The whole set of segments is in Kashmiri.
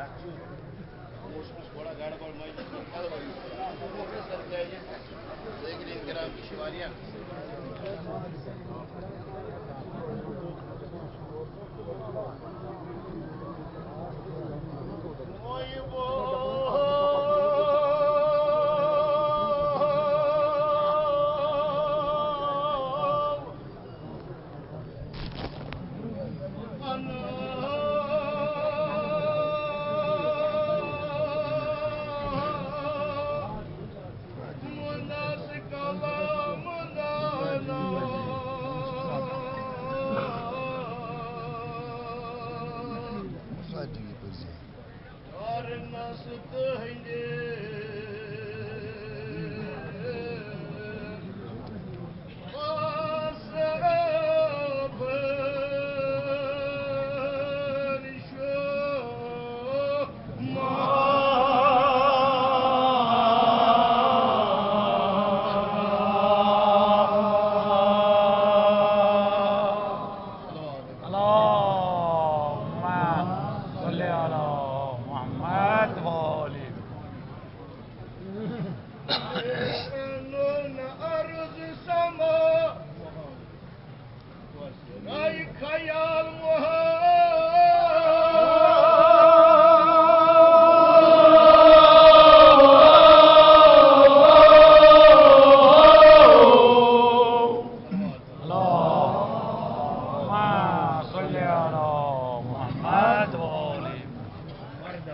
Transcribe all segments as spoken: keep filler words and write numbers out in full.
موسمس تھوڑا گڑبڑ مجلس منٛز گڑبڑ۔ لیکن احترام تہِ چھِ واریاہ۔ اللهم صل على محمد وآل محمد. عرض سما، خیال محمد. اللهم صل على محمد وآل محمد.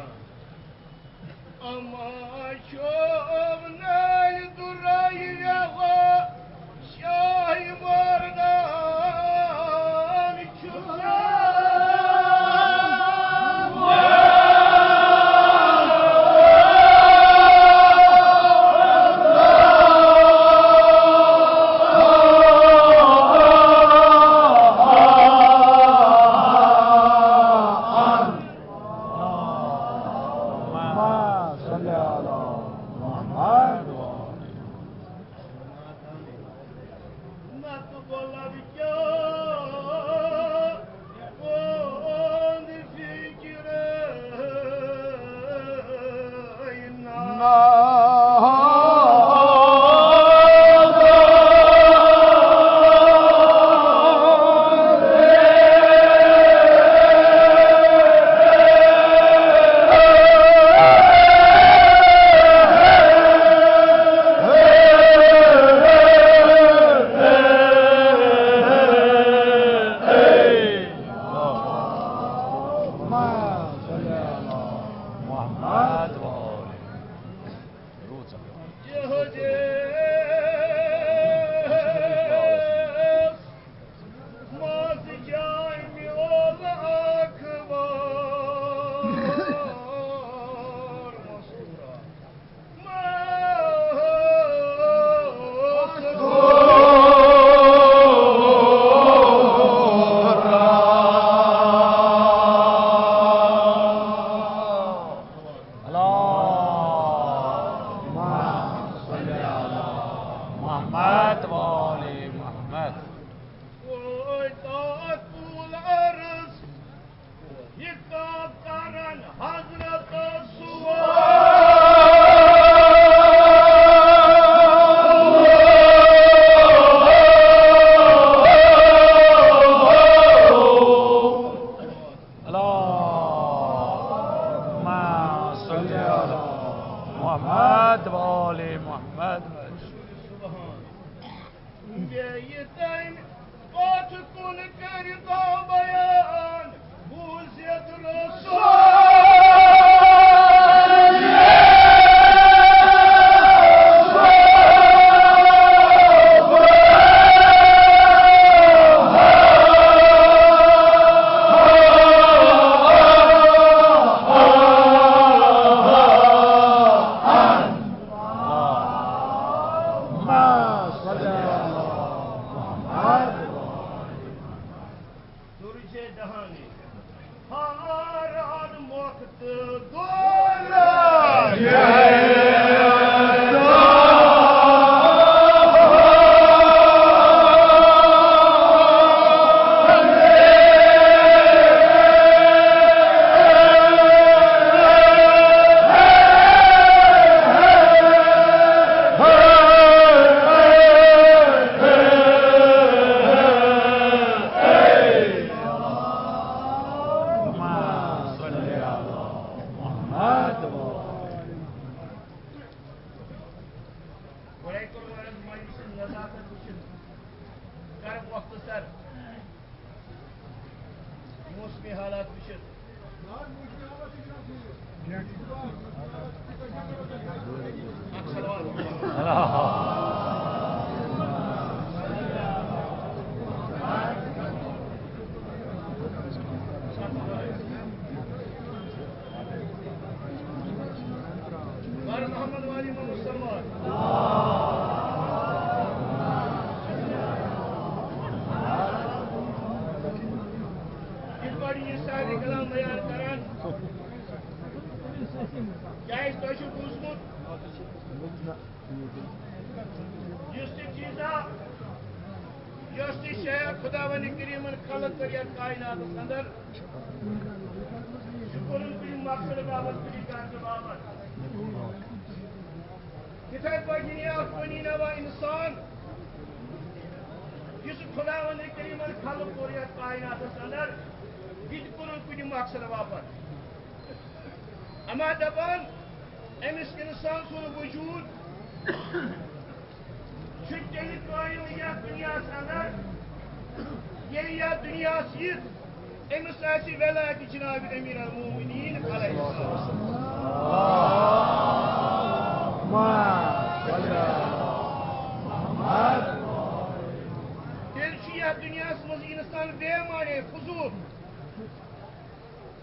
اما شوب نال درائی ویوا شاہی مردان چھُ. اللهم صل على محمد. نتہٕ بۄلر کیٛاہ اوند فِکرِ نا. محمد وآل محمد. اللهم صل على محمد وآل محمد. وأطاعت العرس، حضرت سوار. اللهم صل على محمد وآل محمد. سبحان. بیٚیہِ تَمہِ پتھ کُن کٔرِتھ بیان، بوٗزِتھ رسول۔ درجے دہانی۔ ہاران مۄکھ تہٕ گوٚو۔ موسمی حالات وٕچھِتھ۔ بر محمد والی محمد سلمان۔ یِتھ پٲٹھۍ یہِ سارے کلام بیان کران، کیٛازِ تۄہہِ چھُو بوٗزمُت، یُس تہِ چیٖزا، یۄس تہِ شے خداوند کریمن خلق کٔر یتھ کائناتس اندر، یہِ کوٚرُن کُنہِ مقصد باپتھ، کُنہِ غرضہٕ باپتھ۔ یِتھے پٲٹھۍ یہِ اکھ بنی نوع انسان، یُس خداوند کریمن خلق کوٚر یتھ کائناتس اندر، یہِ تہِ کوٚرُن کُنہِ مقصد باپتھ۔ اما دپان، أمِس انسان سُنٛد وجود چھُ تیٚلہِ قٲیِم یَتھ دُنیاہَس اَندَر، ییٚلہِ یَتھ دُنیاہَس یِتھ أمِس آسہِ ولایت جناب امیر المومنین علیہ السلام۔ تیٚلہِ چھُ یَتھ دُنیاہَس منٛز انسان بے معنی فضول۔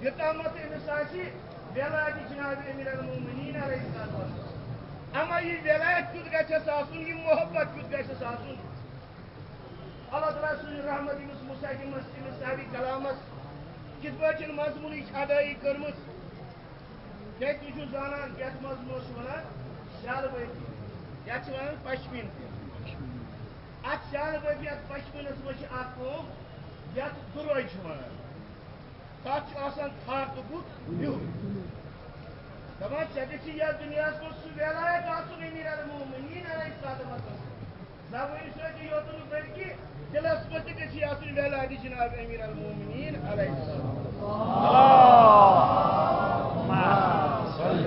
یوٚتامَتھ أمِس آسہِ ولایت جناب امیر المومنین علیہ السلام۔ اما یہِ ولایت کیُتھ گژھٮ۪س آسُن، یہِ محبت کیُتھ گژھٮ۪س آسُن؟ اللہ تعالیٰ سٕنٛز رحمت أمِس مستقیمس، أمِس صاحب کلامس کِتھ پٲٹھۍ چھِ مضموٗنٕچ ادٲیی کٔرمٕژ؟ کیٛازِ تُہۍ چھِو زانان یتھ مضموٗنس چھِ ونان شالہٕ بٲفی، یتھ چھِ ونان پشمیٖن تہِ۔ اتھ شالہٕ بٲفی، اتھ پشمیٖنس منٛز چھِ اکھ کٲم، یتھ دُرٲے چھِ ونان۔ تَتھ چھُ آسان تھر تہٕ بُتھ ہیوٚر۔ دَپان، ژےٚ گژھی یَتھ دُنیاہَس منٛز سُہ ولایت آسُن، امیر المومنین علیہ الصلوۃ والسلام۔ زبٲنۍ سۭتۍ یوت نہٕ بلکہِ دِلَس منٛز تہِ گژھی آسُن ولایت جناب امیر المومنین علیہ السلام۔ اللہم صل علی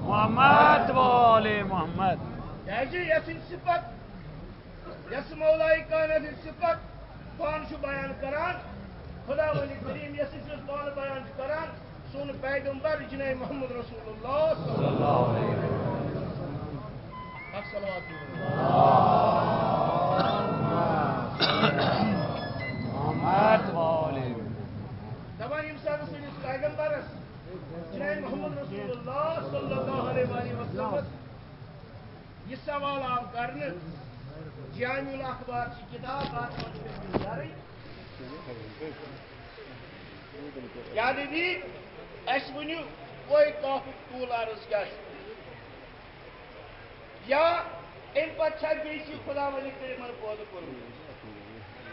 محمد و آل محمد۔ کیٛازِ یَتھ چھِ صفت یۄس مولائے کائنات ہٕنٛز صفت پانہٕ چھُ بیان کران، خداوند کریم یۄس أمۍ سٕنٛز پانہٕ بیان چھُ کران، سون پیغمبر جناب محمد رسول اللہ صلی اللہ علیہ وسلم۔ اکھ صلوات دِیِو۔ محمد والے۔ دَپان ییٚمہِ ساتہٕ سٲنِس پیغمبرس جناب محمد رسول اللہ صلی اللہ علیہ وآلہ وسلمس یہِ سوال آو کرنہٕ، جامع الاخبار چھِ کتاب، اتھ منٛز چھِ أسۍ گُزارٕنۍ۔ یعنی اَسہِ ؤنِو، کوہ کوثرُک طول عرض کیٛاہ چھُ؟ یا اَمہِ پتہٕ چھا بیٚیہِ چھِ خداوندِ کریمن پٲدٕ کوٚرمُت؟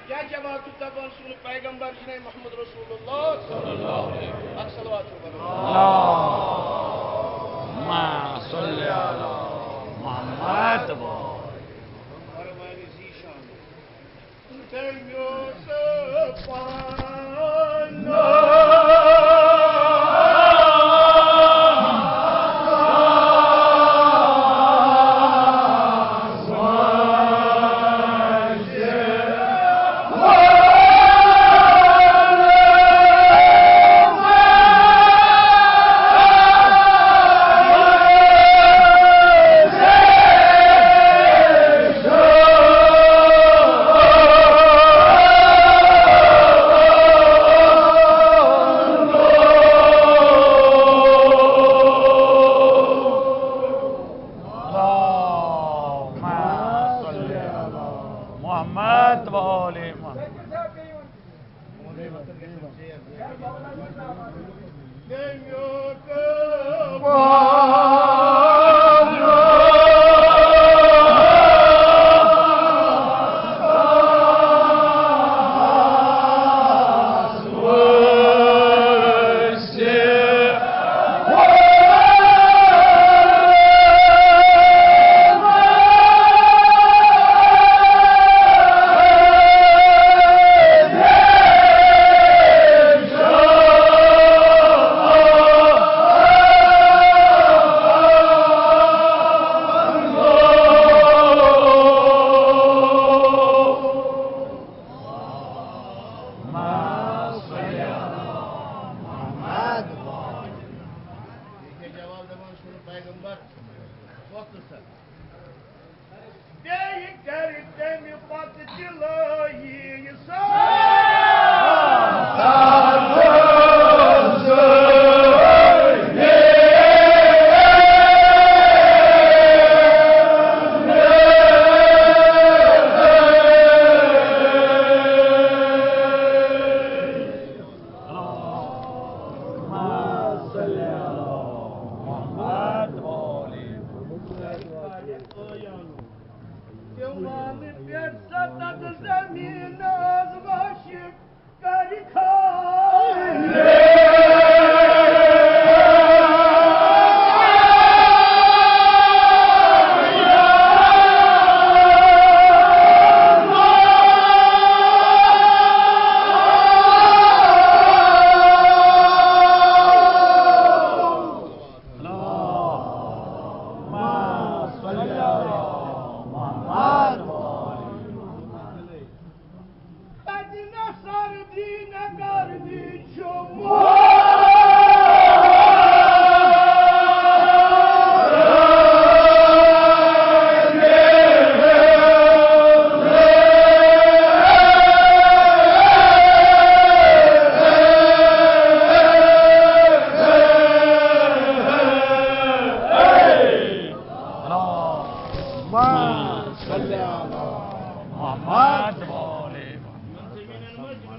کیا جواب چھُ دپان سون پیغمبر جناب محمد رسول اللہ صلی اللہ علیہ وسلم؟ اکھ صلوات چھُ پرُن۔ اللہم صل علی محمد۔ فرمانِ ذیشان۔ تٔمۍ اوس پانہٕ اللہم صل علی محمد و آل محمد۔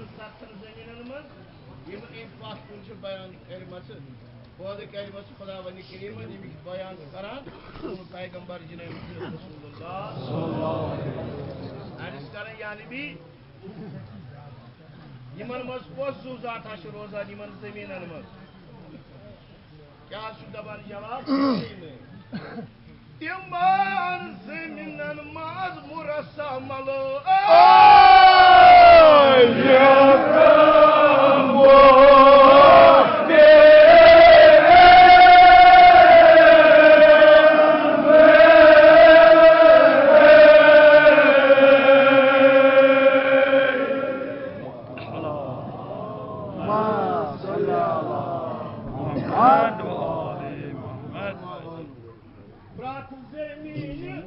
ستن زمینن منٛز یِم أمۍ پتھ کُن چھِ بیان کٔرمٕژ، پٲدٕ کٔرمٕژ خداوندِ کریٖمن، ییٚمِکۍ بیان چھِ کران سون پیغمبر جناب رسول اللہ۔ عرض کران یا نبی، یِمن منٛز کۄس زُو ذاتھا چھِ روزان یِمن زٔمیٖنن منٛز؟ کیٛاہ چھُ دَپان جواب؟ تِمن زٔمیٖنن منٛز مرسا ملو۔ پرٛٮ۪تھ زٔمیٖنہِ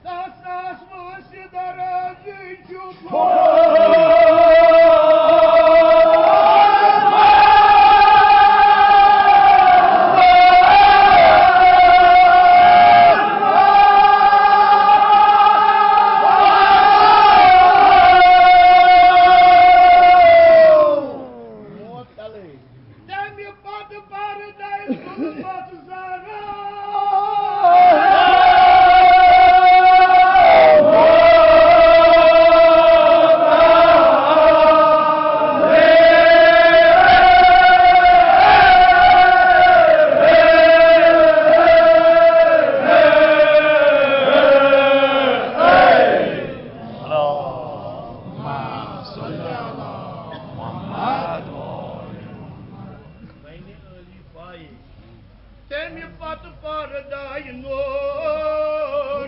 تَس آسمانَس درازٕے چھُ تَمہِ پتہٕ پردے ظلمت زرا۔ تَمہِ پتہٕ پرداے نور۔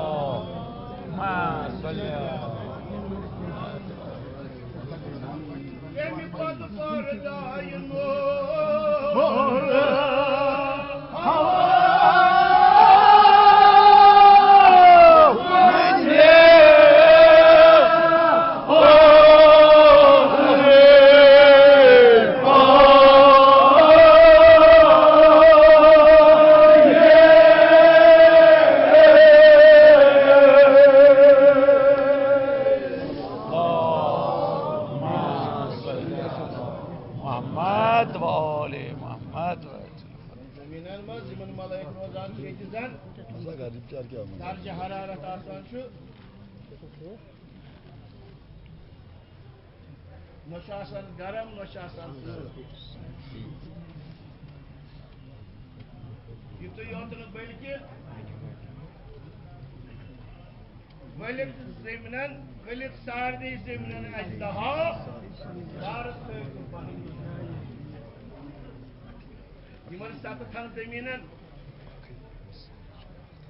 اللهم صل على محمد۔ تَمہِ پتہٕ پرداے نور۔ اللهم صل على محمد وآل محمد۔ زٔمیٖنَن منٛز یِمَن ملٲیِک روزان چھِ، ییٚتہِ زَن درجہ حرارت آسان چھُ، نہ چھُ آسان گرم، نہ چھُ آسان سرد۔ یِتُے یوت نہٕ، بلکہِ ؤلِتھ زٔمیٖنَن، ؤلِتھ سارنٕے زٔمیٖنَن اَجدہا بارَس سۭتۍ۔ یِمَن ستتھن زٔمیٖنَن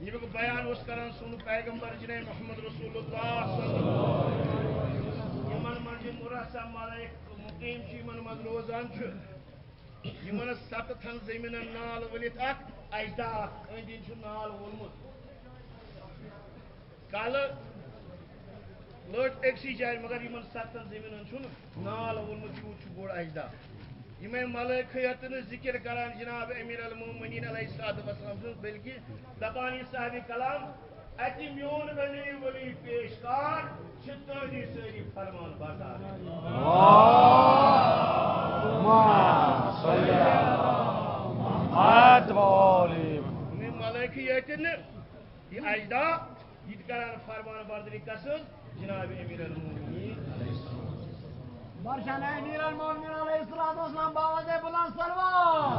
ییٚمیُک بیان اوس کران سون پیغمبر جناب محمد رسول اللہ صلی اللہ علیہ وسلم۔ یِمن منٛز یِم مرسا ملائک مقیم چھِ، یِمن منٛز روزان چھُ، یِمن ستتھن زٔمیٖنن نال ؤلِتھ اکھ اجدہ اکھ أنٛدۍ أنٛدۍ چھُ نال وولمُت۔ کلہٕ لٔٹ أکسٕے جایہِ، مگر یِمن ستتھن زٔمیٖنن چھُنہٕ نال وولمُت، یوٗت چھُ بوٚڑ اجدہ۔ یِمے ملٲیکہٕ یتھ نہٕ ذکر کران جناب امیر المومنین علیہ الصلوۃ والسلام سٕنٛز، بلکہ دپان یہِ صاحب کلام، اتہِ میون علی ولی پیش کار چھِ تہنٛدی سٲری فرمان بردار۔ اللہم صل علی محمد و آل محمد۔ یِمے ملٲیکہٕ یتھ نہٕ یہِ اجدہ یہِ تہِ کران فرمان برداری کس سٕنٛز؟ جناب امیر المومنین علیہ السلام۔ برشان امیر المومنین علیہ الصلوۃ والسلام باوازے بلند صلوات۔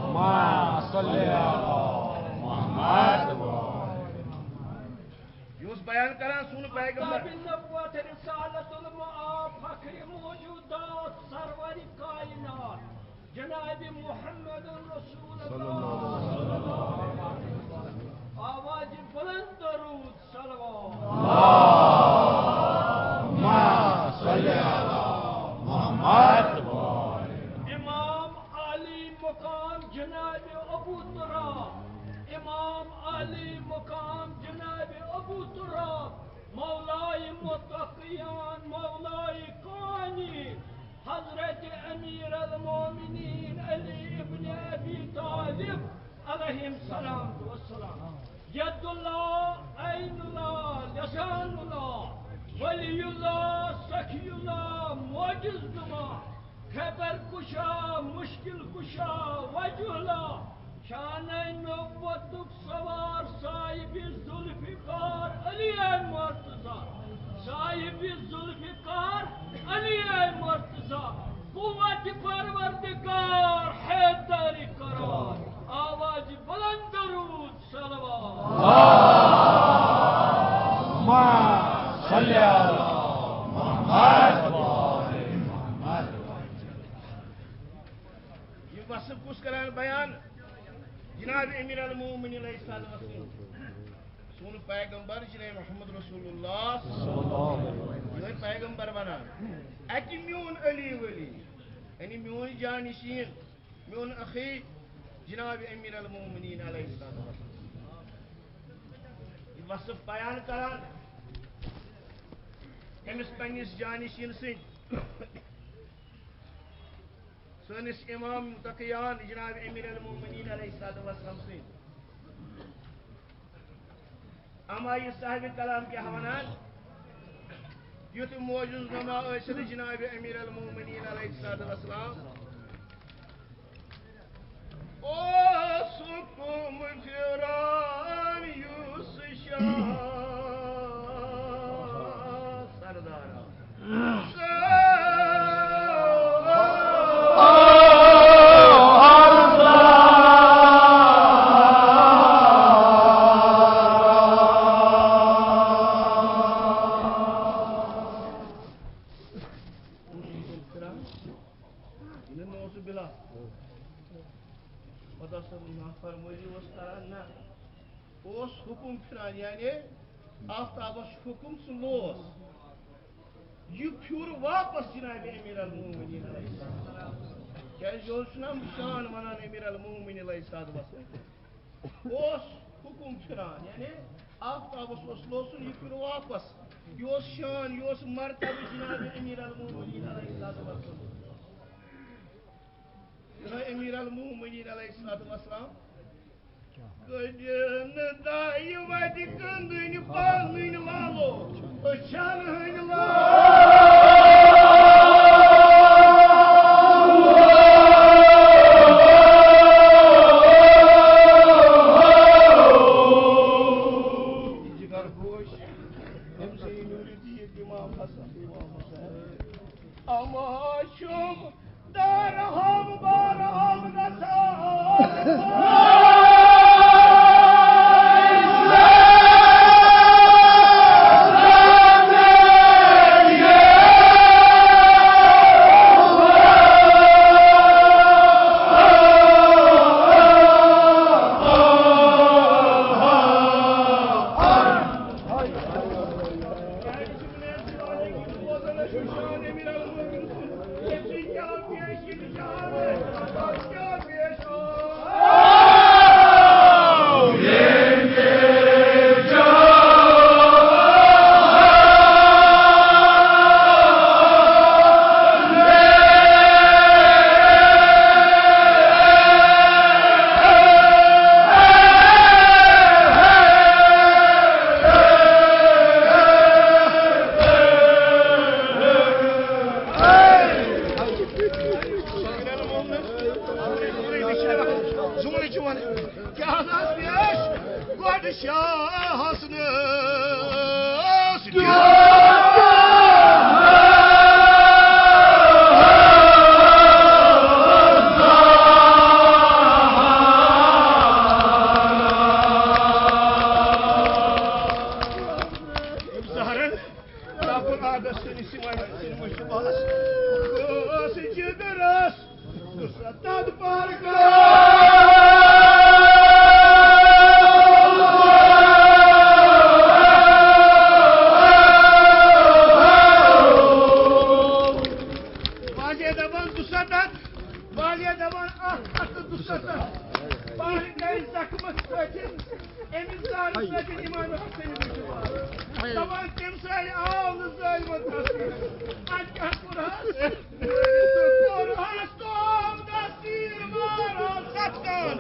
اللہم صل علی محمد۔ یہِ اوس بیان کران سون پیغمبر۔ کتاب نبوت، رسالت المعاب، فخر موجودات، سرور کائنات، جناب محمد رسول اللہ۔ آواز بلند، درود، صلوات۔ اللہم صل علی محمد۔ امام عالی مقام جناب جناب ابو تراب، امام علی مقام جناب ابو تراب، مولائے متقیان، مولائے کانی، حضرت امیر المومنین علی ابن ابی طالب علیہ الصلوۃ والسلام، ید اللہ، عین اللہ، لسان اللہ، ولی اللہ، سخی اللہ، معجز نما، خبر کشا، مشکل کشا، وجہ اللہ، شانہ نبوتک سوار، صاحب ذوالفقار علی مرتضی، صاحب ذوالفقار علی مرتضی، قوت پروردگار حیدر قرار، آواز بلند درود، صلوات۔ اللهم صل علی محمد و آل محمد۔ یہ وصف کس کران بیان؟ جناب امیر المومنین علیہ الصلوۃ والسلام۔ سون پیغمبر جناب محمد رسول اللہ صلی اللہ علیہ وسلم۔ یہ پیغمبر بنان۔ اکہ میون علی ولی، یعنی میون جانشین، میون اخی جناب امیر المومنین علیہ الصلوۃ والسلام۔ یہ وصف بیان کران أمِس پننِس جانشین سٕنٛدۍ، سٲنِس امام متقیان جناب امیر المومنین علیہ الصلوۃ والسلام سٕنٛدۍ۔ اما یہ صاحب کلام کیا ونان، یُتھ معجز نما ٲسِتھ جناب امیر المومنین علیہ الصلوۃ والسلام اوس حُکُم پھِران یُس شاہ سردارا۔ نعوذ باللہ۔ خدا صٲب نافرمٲنی اوس کران، نہ، اوس حُکُم پھِران، یعنی آفتابس چھُ حُکُم، سُہ لوس۔ یہِ پھیوٗر واپس جناب امیر المومنین علیہ السلام۔ کیازِ یہِ اوس نہ شان ونان امیر المومنین علیہ السلام۔ اوس حُکُم پھِران، یعنی آفتابس اوس لوسُن، یہِ پھِر واپس۔ یہِ اوس شان، یہِ اوس مرتبہٕ جناب امیر المومنین علیہ الصلوۃ والسلام۔ جناب امیر المومنین علیہ الصلوۃ والسلام۔ کٔڑِن دایہِ وَتہِ کٔنٛدٕنۍ پَنٕنۍ والو، أچھَن ہٕنٛدۍ والو۔ جگر گوش، أمۍ سٕے نیوٗ یہِ تیٖر امام حسن، امام حسین۔ اما چھُم درہم برہم گژھان۔ زوٗنہِ چھُ وَنان، کیٛاہ نہٕ حظ پیش گۄڈٕ شاہَس نہٕ۔ زہرن، دَپُن عادت سٲنِس یِمَن سٲنِس مُشتبہَس، ٲس جِگرَس۔ پانہٕ گٔے زخمس سۭتۍ، أمِس زارٕ سۭتۍ اِمام حسن وٕچھِتھ۔ دَپان، تٔمۍ سۭتۍ آو نہٕ ظٲلمَن تسلیم۔ اَتہِ کیٛاہ کوٚر حظ؟ کوٚر حظ توب دستیٖر مارو ستان۔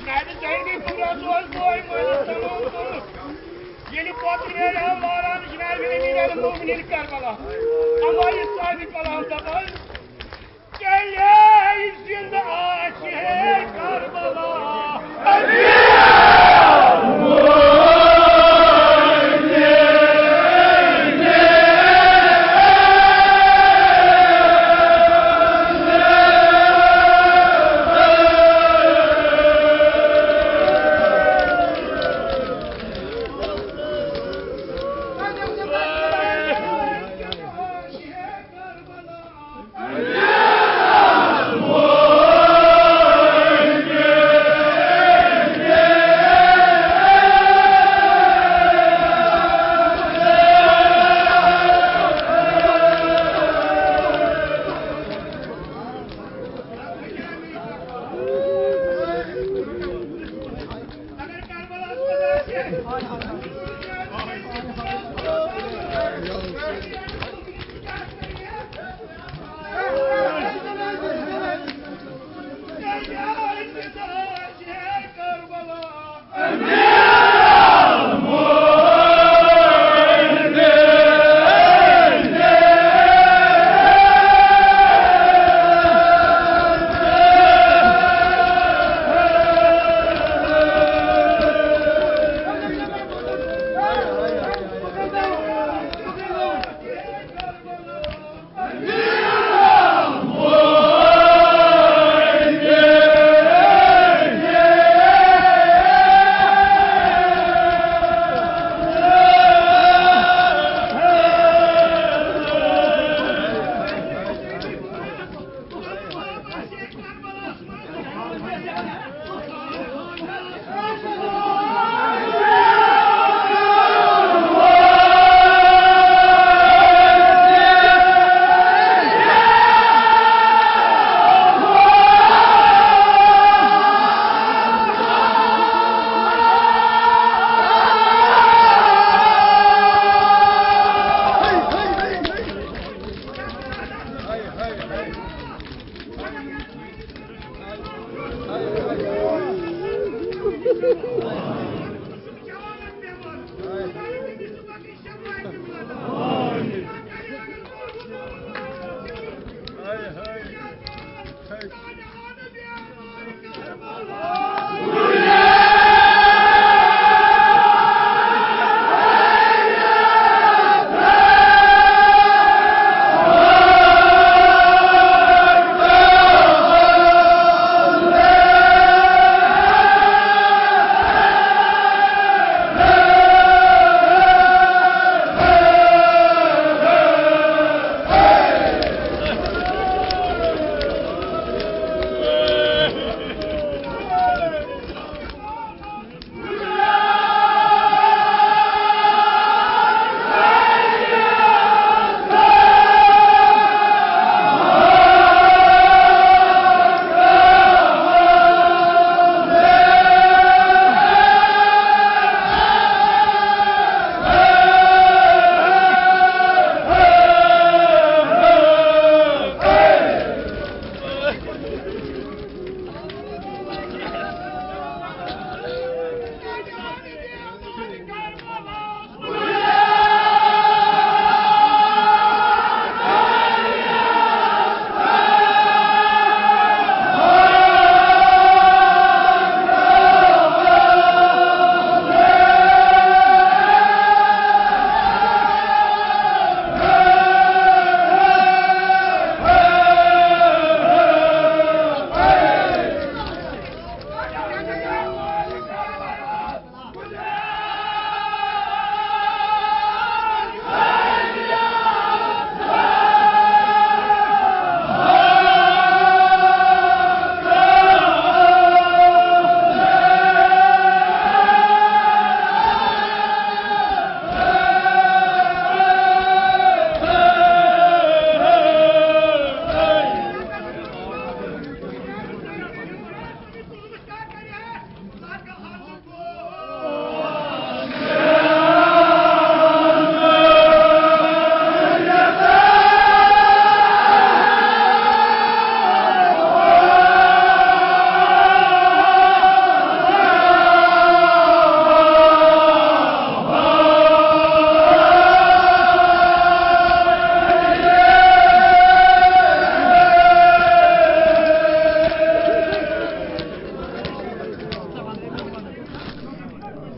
جنابِ زینِ کُبریٰ اوس دۄہے مٲلِس تمام کوٚرمُت۔ ییٚلہِ پتہٕ نیرِ ہا واران جنابِ امیر المومنین کربلا، اما یہِ صاحبِ کلام دپان، تیٚلے زندٕ آسہِ ہے کربلا۔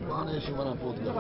پانے چھِ وَنان پوٚت گژھِ۔